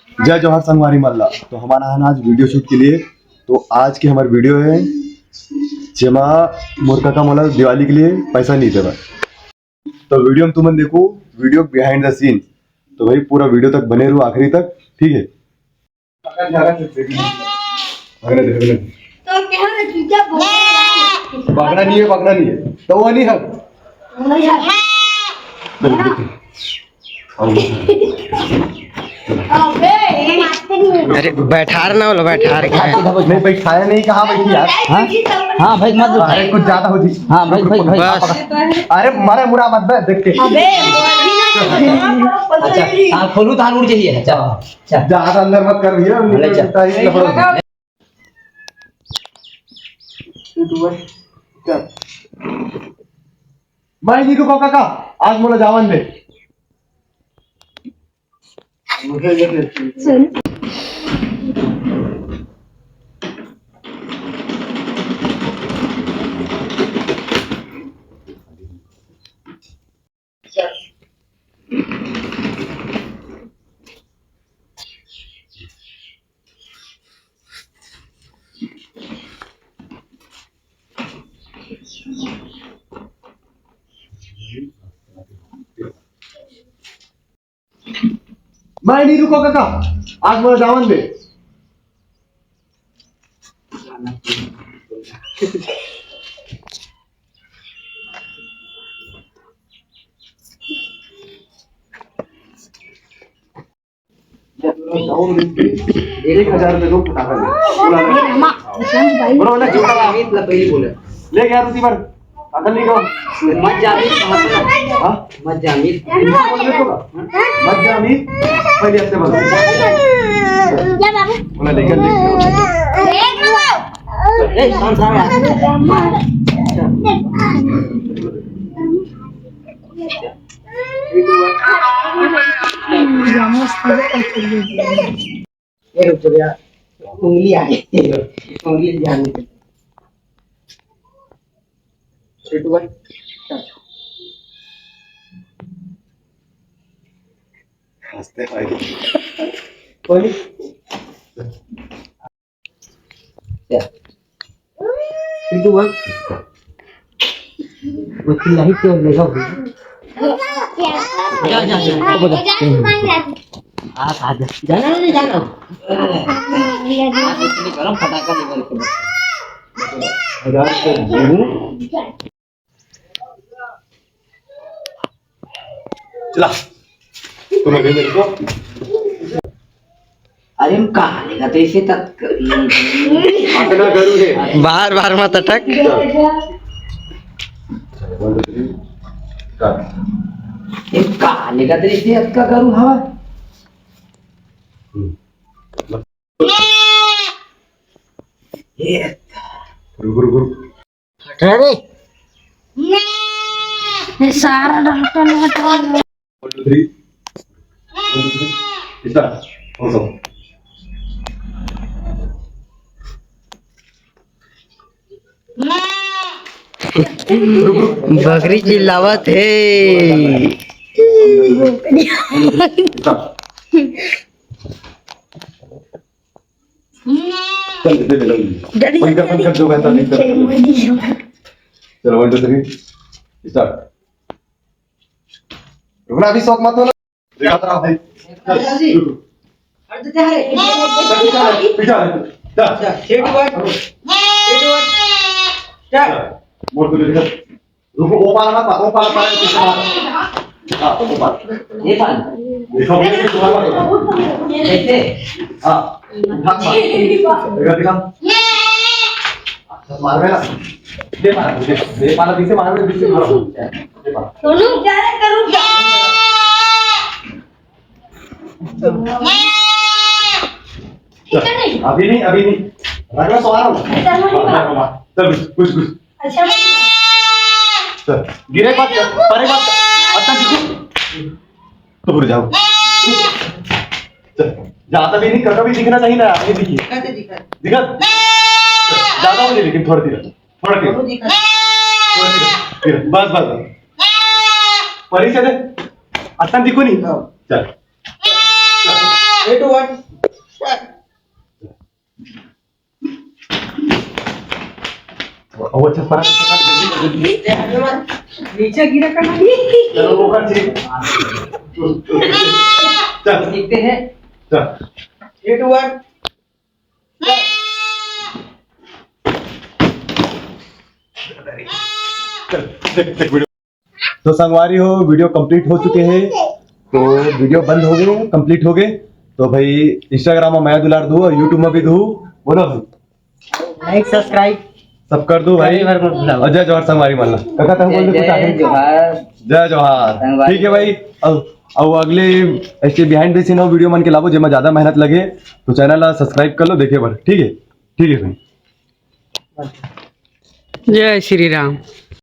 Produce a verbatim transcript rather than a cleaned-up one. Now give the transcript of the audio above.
जय जोहार संगवारी मन ला। तो हमन आन आज वीडियो शूट के लिए। तो आज के हमर वीडियो है, जेमा मोर कका मोला दिवाली के लिए पैसा नहीं देवा। तो वीडियो में तुमन देखो, वीडियो बिहाइंड द सीन। तो भाई, पूरा वीडियो तक बने रहो आखिरी तक, ठीक है? पकड़, पकड़, पकड़। तो क्या है, जीजा बोल रहा है? पकड़ा नहीं है, पकड़ा नहीं है। तो वो नहीं है। नहीं है। अबे, अरे, बैठार ना बोलो, बैठार के। नहीं, बैठाया नहीं, कहाँ बैठी यार? हाँ? हाँ, भाई, मत बोल। अरे, कुछ ज्यादा हो जी। हाँ, भाई, भाई, भाई। बस। अरे, मारे मुरा मत बे, देख के। अबे, अच्छा, हाँ, खोलू, तार उड़ जाइए। अच्छा, अच्छा। ज्यादा अंदर मत कर भैया, अरे, अच्छा। निकलता है, लफड़ा। मैं नहीं रुको काका, आज मोला जावन दे। मैं नहीं रुको काका, आज मोला जावन दे। एक हजार रुपये दो, फटाका ले। बोला ना। बोलो, बोलो, चुप रहा। अमित ला पहले बोले। ले गया रुचि पर। अकल नहीं करो। मत जा अमित, मत जा। हाँ? मत जा अमित। इनको बोल दे तो। मत जा अमित। पहले ऐसे बोलो। बोला, लेकर, लेकर। ए, शांत रहो यार। ये रुक जा भैया, उंगली आ गई, उंगली ध्यान नहीं। Three, two, one, start। हंसते भाई। कोई नहीं। क्या? Three, two, one। वो चिल्ला ही क्यों ले जाओ? जा, जा, जा। आ, आ, जा। जाना नहीं, जाना। आज इतनी गरम फटाका नहीं बंद करो। हजार से दूर। चला। तुम अभी मेरे को। अरे, हम कहाँ लेगा तो इसे तक। अपना गरु है। बार बार मत अटक। One, two, three, start। ये कहाँ लेगा तो इसे अटका गरु हवा। हम्म। ये। रुक, रुक, रुक। हट रे। ये सारा डॉक्टर ने हटा दिया। One, two, three। One, two, three। Start। Awesome। बकरी चिल्लावत हे। Start। चल, दे दे, दे दे। जल्दी, बंद कर, जल्दी। बंद कर, जो बहता नहीं, चल। चलो, one, two, three, start। रुकना, अभी शौक मत होना। दिखाता रहा भाई। चल, रुक। पीछे आ, पीछे आ, चल। अच्छा, three, two, one। Three, two, one। Start। मोड़ को देखो। रुको, वो पाला मत, वो पाला, पाला, पीछे मार। हाँ, वो पाला। ये पाला। देखो, ये पाला। कैसे? हाँ, उठा, उठा। देखा, देखा। अच्छा, मार मेरा। दे पाला, दे, दे पाला, पीछे मार मेरा, पीछे मारो। दे पाला। सोनू, क्या रे, करूँ क्या? ठीक है, नहीं? अभी नहीं, अभी नहीं। रगड़ा सो आ रहा हूँ। चलो, नहीं मार। चल, कुछ, कुछ, कुछ। अच्छा, चल, गिरे मत, परे मत। अच्छा, दिखो। तो उड़ जाओ। चल, ज्यादा भी नहीं, कभी दिखना चाहिए ना, आप ये दिखिए। दिखा दे, दिखा दे। दिखा? ज्यादा हो जाए, लेकिन थोड़ा धीरे, थोड़ा धीरे। वो दिखा दे। थोड़ा धीरे, धीरे। बस, बस, बस। परी से दे। अच्छा, दिखो नहीं। हाँ। चल। चल। Three, two, one, start. वो अच्छा पड़ा। नीचे गिरा का नहीं। चलो, वो कर, ठीक। चल। देखते हैं। चल। Three, two, one. चल, देख, देख video। तो संगवारी हो, वीडियो कंप्लीट हो चुके हैं। तो वीडियो बंद हो गए, कंप्लीट हो गए। तो भाई, इंस्टाग्राम में मया दुलार दू और यूट्यूब में भी दू। बोलो भाई। लाइक, सब्सक्राइब सब कर दो भाई। जय जोहार, मत भुलाओ। और जय जोहार संगवारी मन ला। काका, तुम बोल दो कुछ आखिरी। जोहार। जय जोहार। संगवारी ठीक है भाई, अब, अब अगले ऐसे behind the scene वीडियो मन के लाबो, जेमा ज्यादा मेहनत लगे, तो चैनल ला सब्सक्राइब कर लो, देखे बर। ठीक है, ठीक है भाई। जय श्री राम।